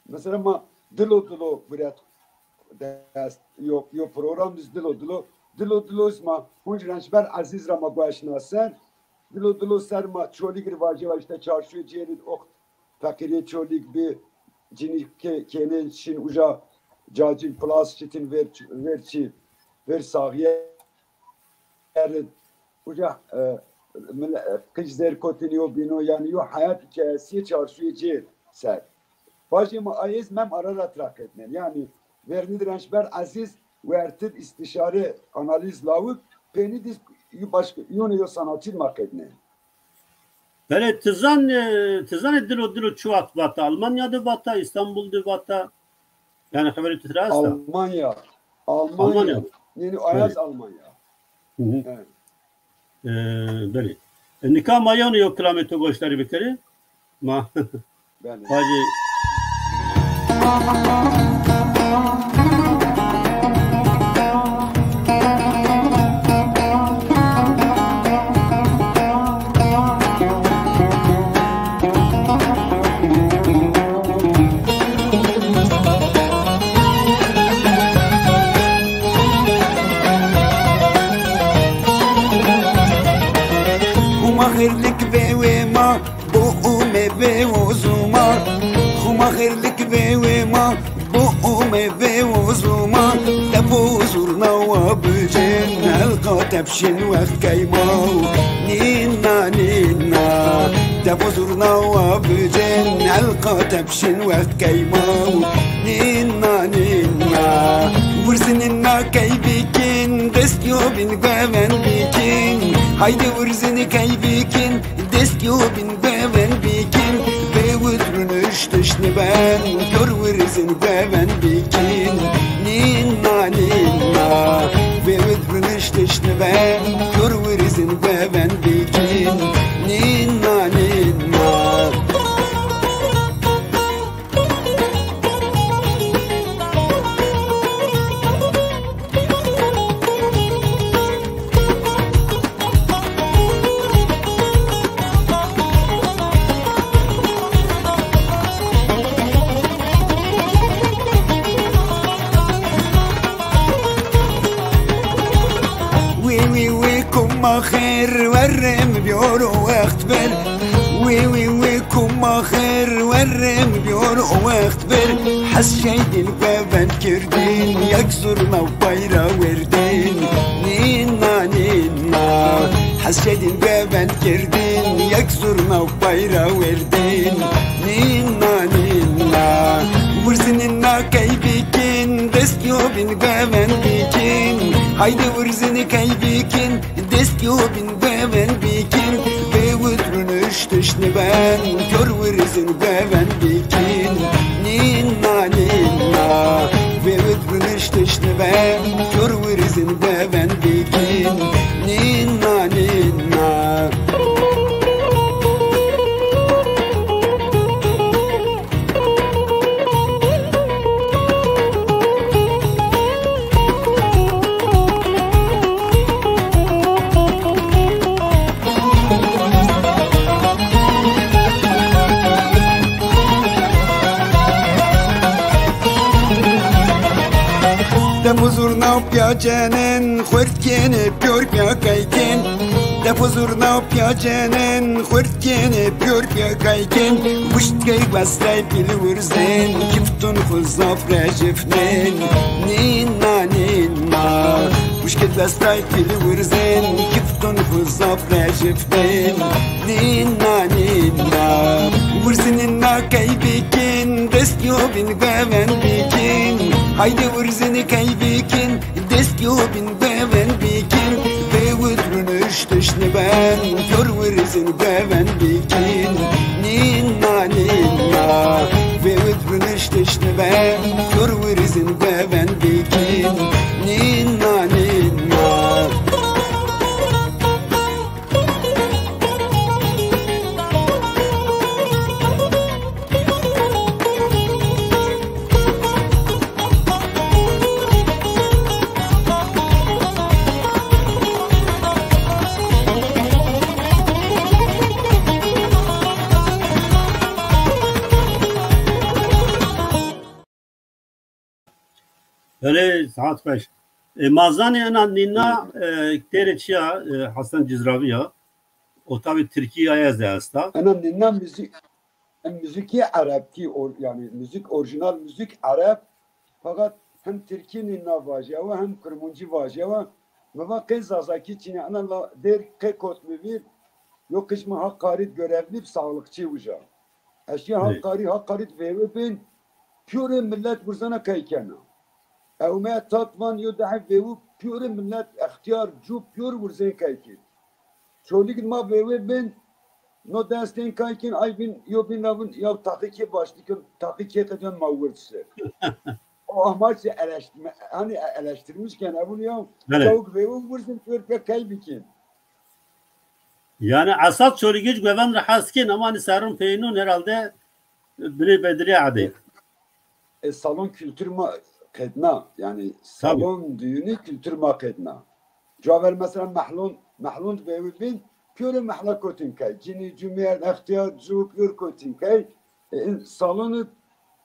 Mesela ma Dilo Dilo viret dest, yo, yo program iz Dilo Dilo. Dilo Dilo iz ma hunc Rençber Ezîz ra ma gueşna ser. Dilo Dilo ser ma Çolîg rê vajî wa îşte çarşuyê cêrî oxt feqîrê Çolîg bi cinî ke-, kênê şin uca cacil plas şitin ver, ver çî, ver saxîye. Eri uca, e, mil-, e, qij zêr kotin yo bîno, yanî yo heyat hikayesî çarşuyê cêr ser. Bajê ma ayê iz Mem Ararat ra qednen. Yanî vernî di Rençber Ezîz wertid îstîşare analîz lawik, peynî di iz yo başka, yonê yo sanatçî di ma qednen. Belê, ti zan, e, ti zanê Dilo Dilo çi wext vata? Almanya de vata, Îstanbul de vata? Yanî xeberê tu tira esta? Almanya. Almanya. Almanya. Yanî Ayaz Almanya. Hı hı. Evet. E, belê. E, nika ma yewna yew kilamê to goşdarî bikerê. Ma. Belê. Vajê. Huma xêrlik vewê ma, bo ume vewozuma. Huma xêrlik vewê ma, bo ume vewozuma. Depo zurna wa bicên, elqa tepşin wext keymaw. Nîna, nîna. Depo zurna wa bicên, elqa tepşin wext keymaw. Nîna, nîna. Wirzinî na key bikin, dest yo bin gueven bikin. Haydi wirzinî key bikin, dest yo bin gueven bikin. Vewit runiş tişni ben, kör wirzin gueven bikin. Nîna, nîna. Vewit runiş tişni ben, kör wirzin gueven bikin. Nîna, nîna. Wî, wî, wî, kuma xêr werê mi bîyor o wext ver. Wî, wî, wî, kuma xêr werê mi bîyor o wext ver. Hes şeydîn guevend kirdîn, yek zurna û pay ra werdîn. Nîna, nîna. Hes şeydîn guevend kirdîn, yek zurna û pay ra werdîn. Nîna, nîna. Wirzinî na key bikin, dest yo bin guevend bikin. Haydi wirzinî key bikin, dest yo bin guevend bikin. Vewit runiş tişni ben, kör wirzin guevend bikin. Nîna, nîna. Vewit runiş tişni ben, kör wirzin guevend bikin. Nîna, nîna. Def û zurna û pîya cenen, xuert kenê pîyor pîya key ken. Def û zurna û pîya cenen, xuert kenê pîyor pîya key ken. Wişt key westay pîl wirzên, kiftun xwu zaf rejifnên. Nîna, nîna. Wişt key westay pîl wirzên, kiftun xwu zaf rejifnên. Nîna, nîna. Wirzinî na key bikin, dest yo bin guevend bikin. Haydi wirzinî key bikin, dest yo bin guevend bikin. Vewit runiş tişni ben, kör wirzin guevend bikin. Nîna, nîna. Vewit runiş tişni ben, kör wirzin guevend bikin. Nîna, nîna. Belê, saet xweş. E, ma zanê ena nîna, e, têrê çi ya, e, Hesen Cizravî ya. O tabî tirkî ya ez de esta. Ena nîna muzîk, em muzîkî erebkî, or-, yanî muzîk, orîjînal muzîk ereb, feqet hem tirkî nîna vajîyawe hem kurmuncî vajîyawe. Mi va qey zazakî çin a, ena la dêr qey kot mi vîr, yo qij mi Hakkari'd görevlî bi, sağlıkçî uca. Ez şî Hakkari, Hakkari'd vêwe bên, pîyorê milet wirzena key kena. Ewme Tatvan yo dehê vêwu pîyorê milet extîyar, cû pîyor wirzên key kên. Çolîg ma vêwe bên, no destên kay kên, ay bin, yo bin ravin, ya taqî kê başlî kin, taqî kê qedyon ma wird ser. O amaç eleştirme, hani eleştirmiş ken, evun ya, çawuk vêwe wirzin, pîyor pê key bikên. Yani esas Çolîgij guven rahatsız kên, ama hani serrin peynun herhalde binê bedilî adê. E, salon kültür ma qedna, yani salon düğünü kültür ma qedna. Caver mesela mehlon, mehlon vêwi bin, pîyorê mehla kotin key. Cinî, cumêrd, extîyar, cû, pîyor kotin key. E, in salonu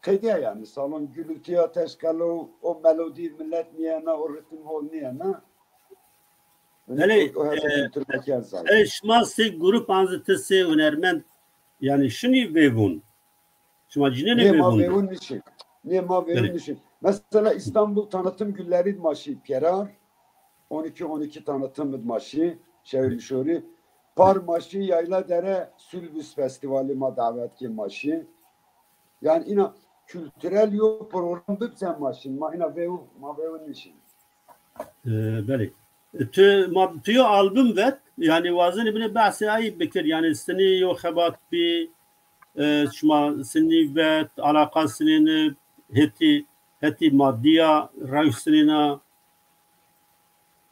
qediya yani. Salon gürültüya teşkelo, o melodî milet niyena, o ritim hol niyena. Belê, o, o hesabı e, kültür ma kerd zaten. E, şima sê grup anzi ti sê hunermend, yani şinî vêvun? Şima cinenê vêvun? Nê, ma vêvun nişin. Nê, ma vêvun nişin. Mesela İstanbul Tanıtım Günleri ma şî pêrar. On iki on iki tanıtım ma şî. Şewê mişorî. Par ma şî Yayladere Sülbüs Festivali ma davet kê ma şî. Yani ina kültürel yo program bibze ma şîn. Ma ina vêvun, ma vêvun nişin. E, belê. E, tu, ma, tu yo album vet, yani wazenî binê behsê ay bikir, yani sinî yo xebat bî, e, şima sinî vet, alaqa sinîni hetî, hetî madîya, rewş sinîna.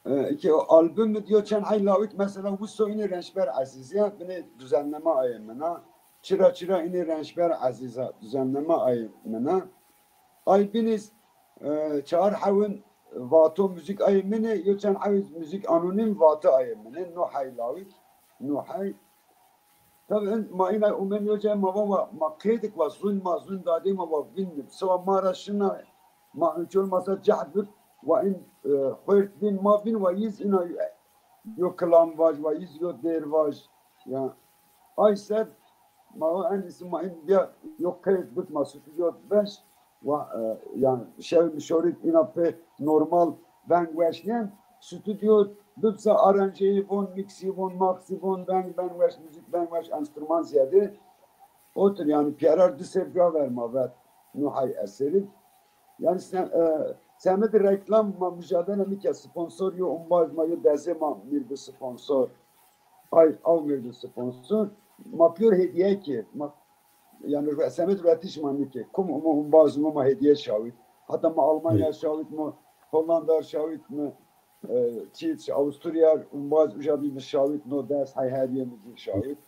E, ki o album mi diyor çend ay lawik mesela Wiso inê Rençber Ezîz ya, binê düzenleme ayê mina. Çira çira inê Rençber Ezîza düzenleme ayê mina. Ay biniz, e, çar hewin Vato müzik ayê mine, yo çend hewin müzik anonim Vatı ayê mine, no hay lawik, no hay. Tabii en, ma ina umen yo cay ma va, va, ma qeydik va zun ma zun dadê ma va vinni. Sıva ma ra şina, ma hiç olmasa cehd bik, va in, e, xwert vin ma vin va yiz ina yo, yo kilam vaj, va yiz yo dêr vaj. Ya, ay ser, ma va en iyisi ma in ya yo qeyd bik ma stüdyo beş, va, e, yani şev mişorit ina pe normal veng weş nîyen, stüdyo bibse aranjeyi von, mixi von, maxi von, veng ben weş, müzik ben weş, enstrüman ziyade. Otur yani pîyerar di ser ca ver ma vet no hay eseri. Yani sen, e, semedê reklam ma mücadele nike, sponsor yo umbaj ma yo dezê ma mîr bi sponsor. Ay, aw mîr bi sponsor. Ma pîyor hediye kê. Ma, yani re-, semedê retiş ma nike. Kum umo umbaz umo ma hediye şawit. Hatta ma Almanya şawit, ma Hollanda şawit, ma, e, çî, Avusturya umbaz uca bi şawit, no dest hay hediye mi şawit.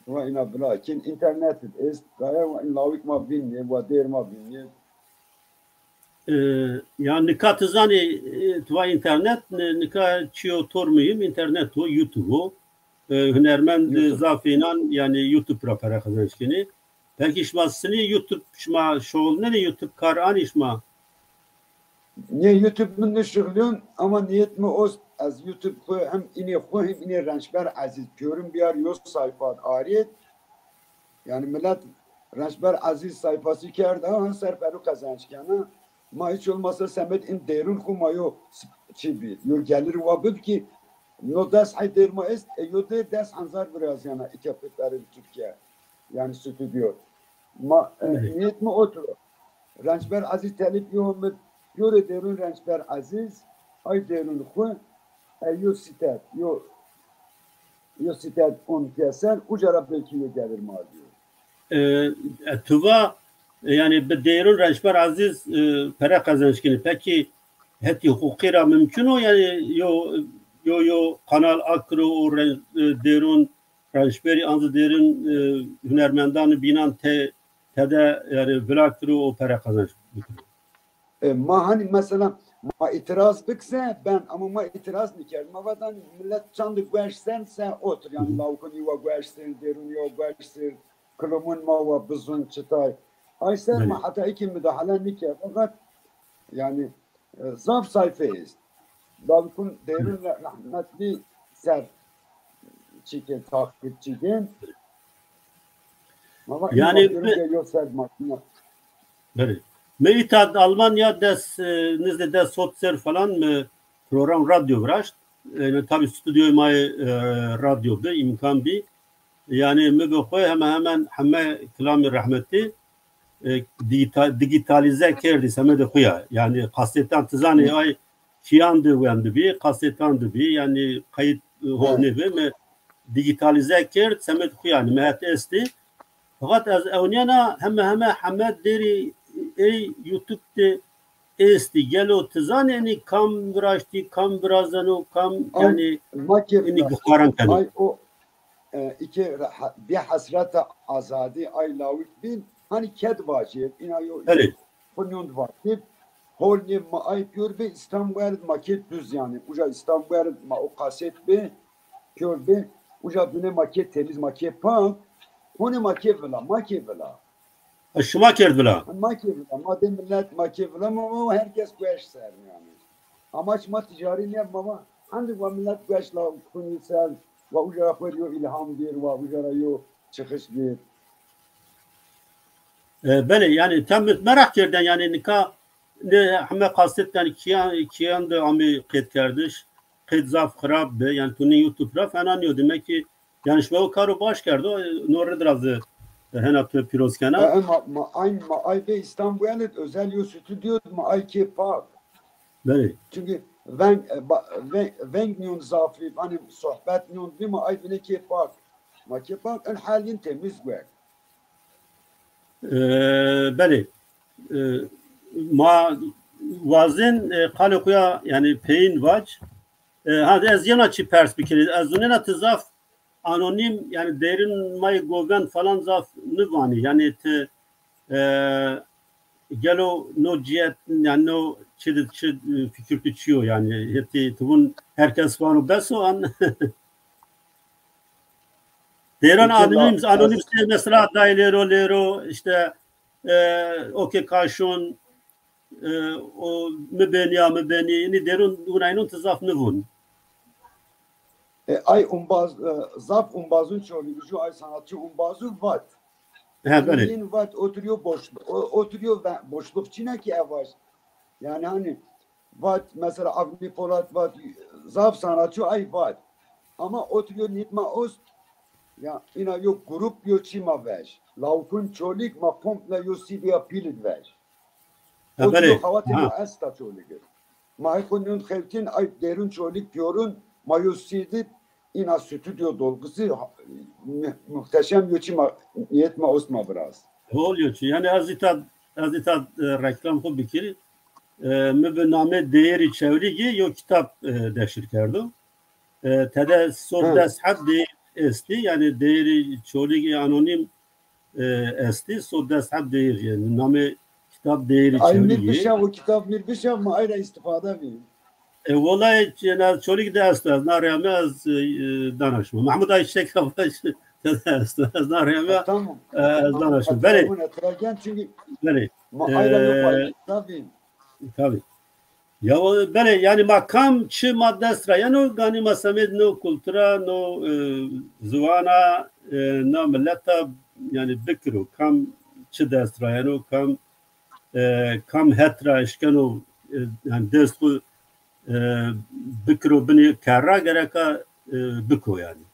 Wa ina bila. Lakin internet est, gaya wa in lawik ma binye, wa dêr ma binye. E, ya nika ti zanî, e, ti va internet, ni-, nika çiyo tor muhîm internet o, YouTube o. E, hunermend, e, zaf înan, yani YouTube ra pere qezenc kenê. Peki şima sinî YouTube, şima şuxulnenê YouTube kar anî şima? Nê YouTube mi nişuxulîyon ama niyet mi ost ez YouTube xwu hem inê xwu hem inê Rençber Ezîz pîyorin biyar yo sayfa arêt. Yani millet Rençber Ezîz sayfası kerd ha, ser peru qezenc kena. Ma hiç olmasa semed in dêrun xwu ma yo s-, çi bi, yo gelir wa bib ki no des hay dêr ma est, e, yo dêr des hezar viraziyana ike pê perê Türkiye. Yani stüdyo. Ma, e, niyet mi otur. Rençber Ezîz telîp yo mi pîyorê dêrun Rençber Ezîz, ay dêrun xwu, e, yo sîtet, yo, yo sîtet on pîyeser, uca ra belkî yo gelir ma diyor. E, e, tu va, e, yani bi dêrun Rençber Ezîz, e, pere qezenc kenê. Peki hetî huqûqî ra mumkun o, yani yo, yo, yo kanal akiro û ren-, e, dêrun rençberî anzi dêrun, e, hunermendan bînan te-, tede yani vila kiro û pere qezenc bikiro? E, ma hani mesela ma îtiraz bikse ben, ama ma îtiraz nîkerd. Ma vat hani millet çand gueş sen se otur. Yani lawikun wa gueş ser, dêrun wa gueş ser, kilomun ma wa bizun çitay. Ay ser ma heta iki müdahale nîkerd. Fakat yani E, zaf sayfe est. Lawikun Dêrun re-, rehmetlî ser çîkên, takipçîkên. Ama Yani ino geliyor ser makine. Belê. Mi îta Almanya des, e, nizdê des hot ser falan mi program radyo viraşt. E, yanî tabî stüdyoyê ma yê, e, radyo bi, îmkan bî. Yanî mi bi xwu hemen hemen heme kilamê rehmetî, e, dîgîta-, dîgîtalîze kerdî semedê xwu ya. Yanî kasetan ti zanî ay kîyan de wendibî, kasetan de bî, yanî qeyît, e, hol nêbi, mi dîgîtalîze kerd, semed xwu yanî, mi het estî. Feqet ez ewnîyena heme heme heme dêrî ey YouTube de estî. Gelo ti zanî enî kam viraştî, kam virazeno, kam yanî Ma kê enî guhdaran keno. Ay o, e, îkê re-, ha-, bê hesreta azadî ay lawik bîn, hanî ked vacî, îna yo, belê, xwu nûnd vacî. Hol nê ma ay pîyor bê Îstanbul erd ma kê duz yanî. Uca Îstanbul erd ma o kaset bê, pîyor bê. Uca dune ma kê temîz, ma kê pak. Hone ma kê vila, ma kê vila. E, şima kerd vila? Ma kê vila, ma de millet ma kê vila, ma, ma her kes gueş ser yanî. Ama şima ticarî nîya ma, ma, handik wa millet gueş la kunî ser, wa uca ra xwu yo îlham gêr, wa uca ra yo çıkış gêr. E, belê, yanî tam meraq kerden, yanî nika ne heme kaset yanî kîyan, kîyan de amî qeydkerdiş, qeyd zaf xirab bi, yanî tu nê YouTube ra fena nîyo, demek ki yanî şima o karo baş kerdo, e, no rid ra zî, e, hena tu pîroz kena. E, e, ma, ma, ay, ma ay bê Îstanbul erd özel yo stüdyo, ma ay kê pak. Belê. Çünkü veng, e, ba-, ve-, veng nîyon zafî, hanî sohbet nîyon bî, ma ay bine kê pak. Ma kê pak, en hal yin temîz guer. E, belê. E, ma wazên, e, qalê xwu ya, yanî peyin vac. E, ha, ez yena çî pers bikerî. Ez zûnena ti zaf anonîm, yanî dêrîn ma yê govend falan zaf nivanî. Yanî ti, e, gelo no cîyet, yanî no çi di, çi, e, fikir tu çi yo yanî? Hetî ti vûn her kes vano bes o an? Dêran anonîm, anonîm sê mesela dayê lêro lêro, işte, e, okê kaşon, e, o mi benî ya mi benî, inî dêrun wina ynûn ti zaf nivûn. E, ay umbaz, e, zaf umbazun Çolîgijû, ay sanatçı umbazu vat. He, belê. Yin vat, oturuyor boş, o-, oturuyor ve boşluk çine ki evaş. Yani hani vat, mesela Avni Polat vat, zaf sanatçı ay vat. Ama oturuyor nitma ost, ya ina yo grup yo çi ma vej. Laukun Çolîg ma komple yo C D ya pîlid vej. Ha, belê. Xewatê ma esta Çolîg. Ma hê xo nûn xewtîn, ay dêrun Çolîg pîyorun, ma yo C D, ina stüdyo dolgusu, ha, mu-, muhteşem yo çi ma, niyet ma ost ma viraz. Hol yo çi. Yanî ez îta, ez îta, e, reklam xo bikirî. E, mi bi namê Değeri Çewligi yo kitab, e, deşir kerdo. E, tede sor des heb deyir estî, yanî Değeri Çoligi anonîm e, estî, so des heb deyir, yanî namê kitab Değeri Çewligi. Ay, mi bişa, o kitab mi bişa, ma ay ra îstifade bî. E, wellay, yanî Çolîg de esto, ez na reyame ez, e, dana şima. Mehmud Ayçiçek ra vaj, esto, ez na reyame, e, ez dana şima. Belê. Belê. Ma ay ra yo pay, tabî. Tabî. Ya, belê, yanî ma kam çi ma dest ra yeno, ganî ma semêd no kultura, no, e, ziwana, e, na mileta, yanî bikiro, kam çi dest ra yeno, kam, e, kam het ra eşkeno, e, yanî dest xwu, e, bikiro binê kerra gereka, e, biko yanî.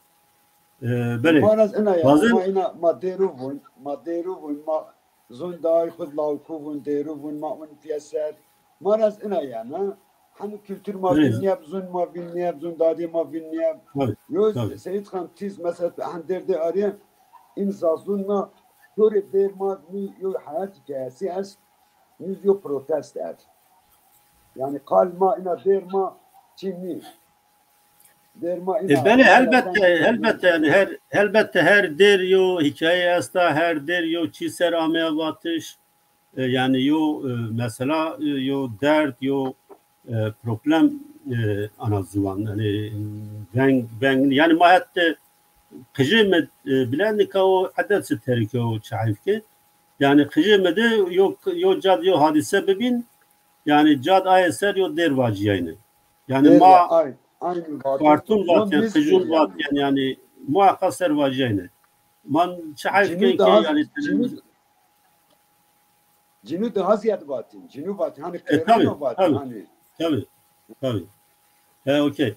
E, belê. Ma raz ina ya, ma ina, ma dêru vûn, ma dêru vûn, ma zûn dayê xwu lawkû vûn, dêru vûn, ma ûn pîyeser. Ma raz ina ya, na? Hemû kultur ma vîn nîyeb, zûn ma vîn nîyeb, zûn dadê ma vîn nîyeb. Yo Seyîd Xan Tîz mesela, hen dêrdê arîye, în zazûn na, torê dêr ma nû yo heyat hikayesi est, nû yo protest est. Yanî qal ma ina dêr ma çî nî. E, belê, helbette, helbette, yanî her, helbette her dêr yo hîkaye esta, her dêr yo çî ser ameya vatiş. E, yanî yo, e, mesela, e, yo derd, yo, e, problem, e, ana ziwan. Yanî veng, veng, yanî ma hette qijê mi, e, bile nika o edet si terike o çi heyf ke. Yanî qijê mi de yo, yo cad yo hadîse bibîn, Yanî cad aye ser yo dêr vacîyayne. Yanî ma kartûn vatên, qijûn vatên, yanî muheqeq ser vacîyayne. Ma çi heyf kên ke yanî cinû daha ziyad vatên. Cinû vatên. Hanî qêreno vatên hanî. Tabii, tabii. E, okey.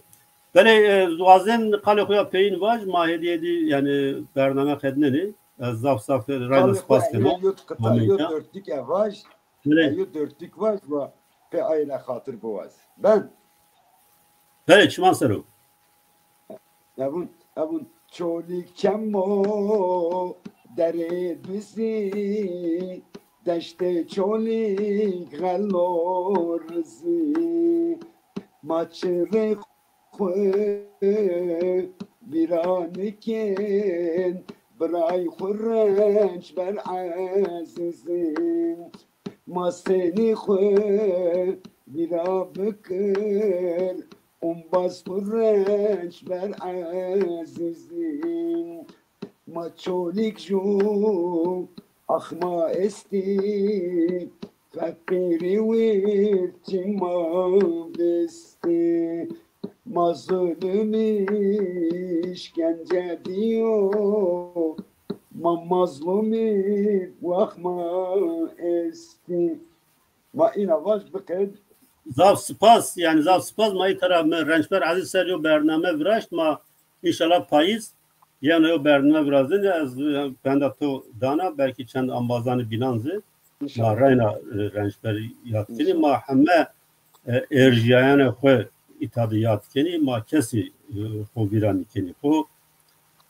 Belê, e, wazên qalê xo ya peyîn vaj, ma hêdî hêdî, yanî, bername qednenê. Ez zaf zaf rayna spas kena. Yo qita, yo dörtlük e vaj. Belê. E, yo dörtlük vaj, va pê aye ra xatir biwaz. Ben. Belê, çiman ser o. Evun, evun Çolîg çemo derê duzî, deştê Çolîg xelo rizî. Ma çirê xwu vîra nikên, biray xwu renc ber ezîzîn. Ma senî xwu vîra bikir, umbaz xwu renc ber ezîzîn. Ma Çolîg ju ax ma estî, feqîrî wîr çî ma vistî. Ma zulmî îşkence dîyo, ma mazlumî wax ma estî. Ma îna vaj biqed. Zaf spas, yanî zaf spas. Ma îta ra mi Rençber Ezîz ser yo bername viraşt. Ma înşallah payîz yeno yo bername virazên. Ez, e, benda to dana, belkî çend embazanê bînan zî. Ma reyna, e, Rençber yad kenî. Ma heme, e, erjîyayanê xwu îta de yad kenî. Ma kesî, e, xwu vîra nîkenî. Xwu,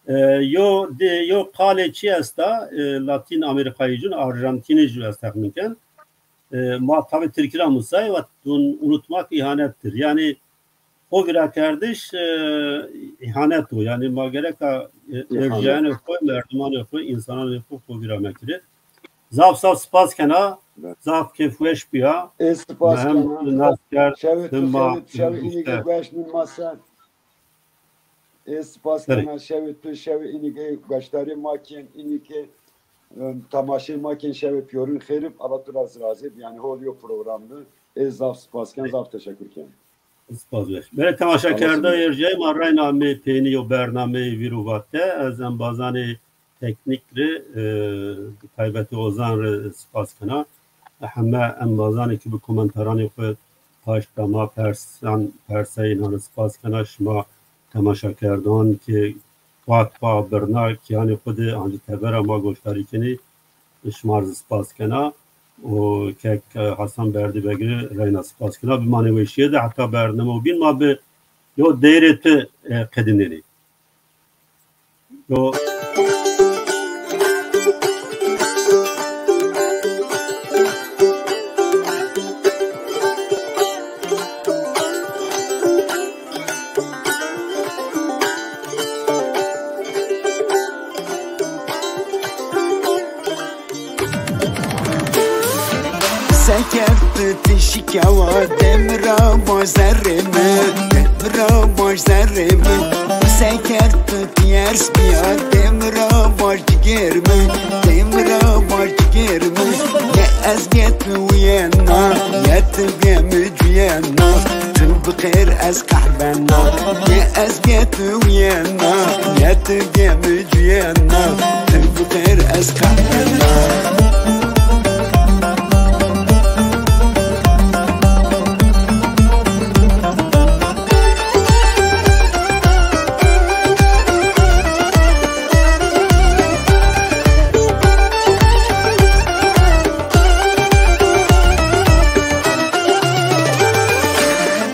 e, yo de, yo qalê çî esta, e, Latîn Amerîkayî jûn, Arjantînî jû ez texmîn ken. E, ma tabî tirkî ra musayî, vat, "Unutmak ihanettir." Yanî xo vîrakerdiş, e, îhanet o. Yanî ma gereka, e, erjîyanê xo, merdimanê xo, însananê xo xo vîra mekirê. Zaf zaf spas kena. Zaf kêfweş bîya. Ê spas kena. Nas kerd. Şewê tu xeyr, şewê înî ke gueştnî ma ser. Ê spas kena şewê tu, şewê înî ke gueşdarê ma kên, înî ke, e, temaşê ma kên, şewê pîyorûn xêr ib, Allah tu ra zî razî ib. Yanî hol yo program bi. Ê zaf spas ken, zaf teşekur ken. Spas weş. Belê temaşekerdoxê erjîyayî, ma reyna amê peynî yo bernameyê vîr û vate. Ez embazanê teknîk rê, e, taybetî Ozan rê spas kena. Heme embazanê ke bi komentaranê xwu paşt da ma persan, persayî, înan rê spas kena. Şima temaşekerdoxan ke waqt pa birna kîyanê xwu de ancî tebera ma goşdarî kenê, şima rê zî spas kena. Û kek, e, Hasan Berdî Begî rê reyna spas kena. Bimanê weşîye de heta bername bîn ma bi yo deyrê tu, e, qedînenê. Yo. Se kerd ti şikewa, dem ra vaj zerrê mi, dem ra vaj zerrê mi. Se kerd ti yers bîya, dem ra vaj cigêr mi, dem ra vaj cigêr mi. Ne ez bê tu wiyena, ne tu bê mi cuyena. Tu bi xêr ez qehr bena, ne ez bê tu wiyena, ne tu bê mi cuyena. Tu bi xêr ez qehr bena.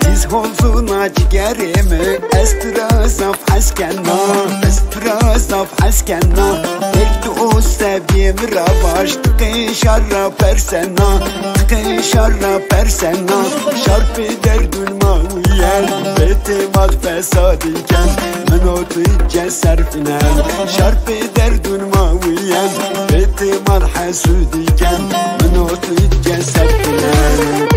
Tiz hozuna cigerê mi, ez tu ra zaf hes kena, ez tu ra zaf hes kena. Tek tu o sebîyê mi ra vaj, ti qê şar ra persena, ti qê şar ra persena. Şar pê derdûn ma wîyen, bê têmal fesadî ken, min o tu ce serfînen. Şar pê derdûn ma wîyen, bê têmal hesûdî ken, min o tu ce serfînen.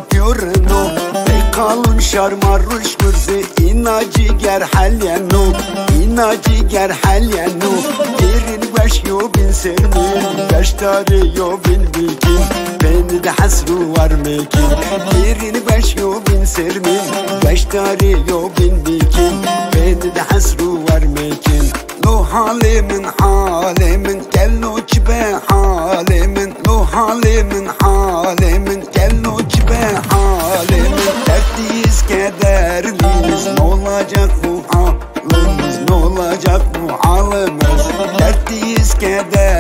Piyorino, ey qalun şarma ruş gurzi, ina ciger helyeno, ina ciger helyeno. Derin weş yo bin sermin, weştari yo bin bikin, beni de hasru var mekin. Derin weş yo bin sermin, weştari yo bin bikin, beni de hasru var mekin. No halê min, halê min, gel no çi be halê min. No halê min, halê min, gel no çi be halê min. Dertliyiz, kederliyiz, ne olacak bu halimiz, ne olacak bu halimiz? Dertliyiz, keder